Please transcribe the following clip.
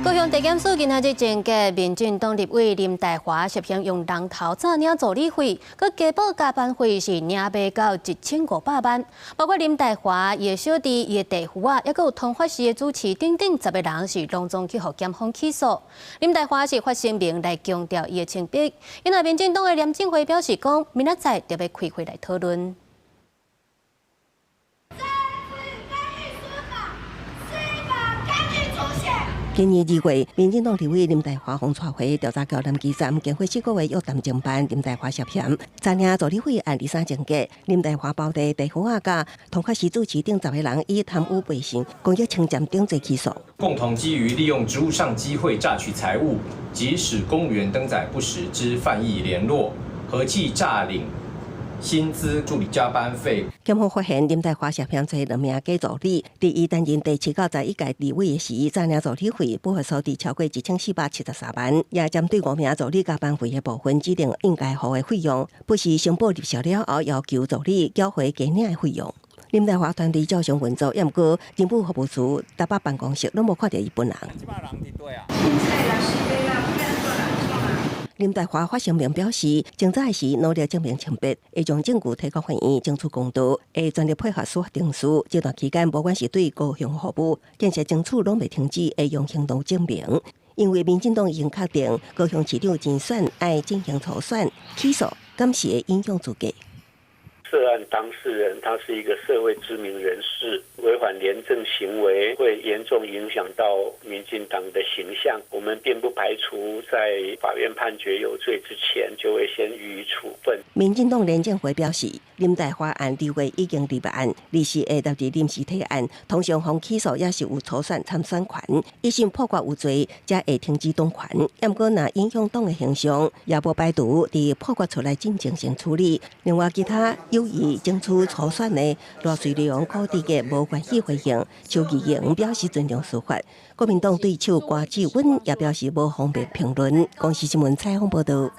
高雄地檢署今仔日偵結民進黨立委林岱樺涉嫌用人頭詐領助理費，閣加報加班費是領袂到1500萬。包括林岱樺、伊的小弟、伊的弟婦仔，抑閣有通化市的主持等等10個人是攏總去予檢方起訴。林岱樺是發聲明來強調伊的清白。因為民進黨的廉政會表示講，明仔載就欲開會來討論。政府干預司法，司法干預初選。今年2月，民進黨立委林岱樺予帶回調查局南基站，經過4個月約談偵辦，林岱樺涉嫌詐領助理費案二三偵結，林岱樺胞弟、弟婦仔佮通化市主持等10個人以貪污背信、公益侵佔等罪起訴。共同基於利用職務上機會詐取財物，及使公務員登載不實之犯意聯絡，合計詐領薪資、助理加班費。檢方發現林岱樺涉嫌揣兩名假助理，佇伊擔任第7到11屆立委的時，詐領助理費不法所得超過1473萬，也針對五名助理加班費的部分指定應該付的費用，不實申報入數了後，要求助理繳回加領的費用。林岱樺團隊照常運作，毋過人武服務處台北辦公室攏無看著伊本人。林岱樺發聲明表示，偵查時努力證明清白，會將證據提交法院爭取公道，會全力配合司法程序。這段期間，無管是對高雄服務、建設爭取，攏袂停止，會用行動證明。因為民進黨已經確定高雄市長競選愛進行初選起訴，敢是會影響資格。涉案當事人他是一個社會知名人士，違反廉政行為會嚴重影響到民進黨的形象。我們並不排除在法院判決有罪之前，就會先予以處分。民進黨廉政會表示，林岱樺案2月已經立案，律師會納入臨時提案，通常予起訴也是有初選參選權，一審判決有罪，才會停止黨權。毋過若影響黨的形象，也無排除佇判決出來進前先處理。另外，其他有意爭取初選的賴瑞隆、柯志杰無關係回應，邱義榮表示尊重司法。國民黨對手郭志穩也表示無方便評論。公視新聞採訪報導。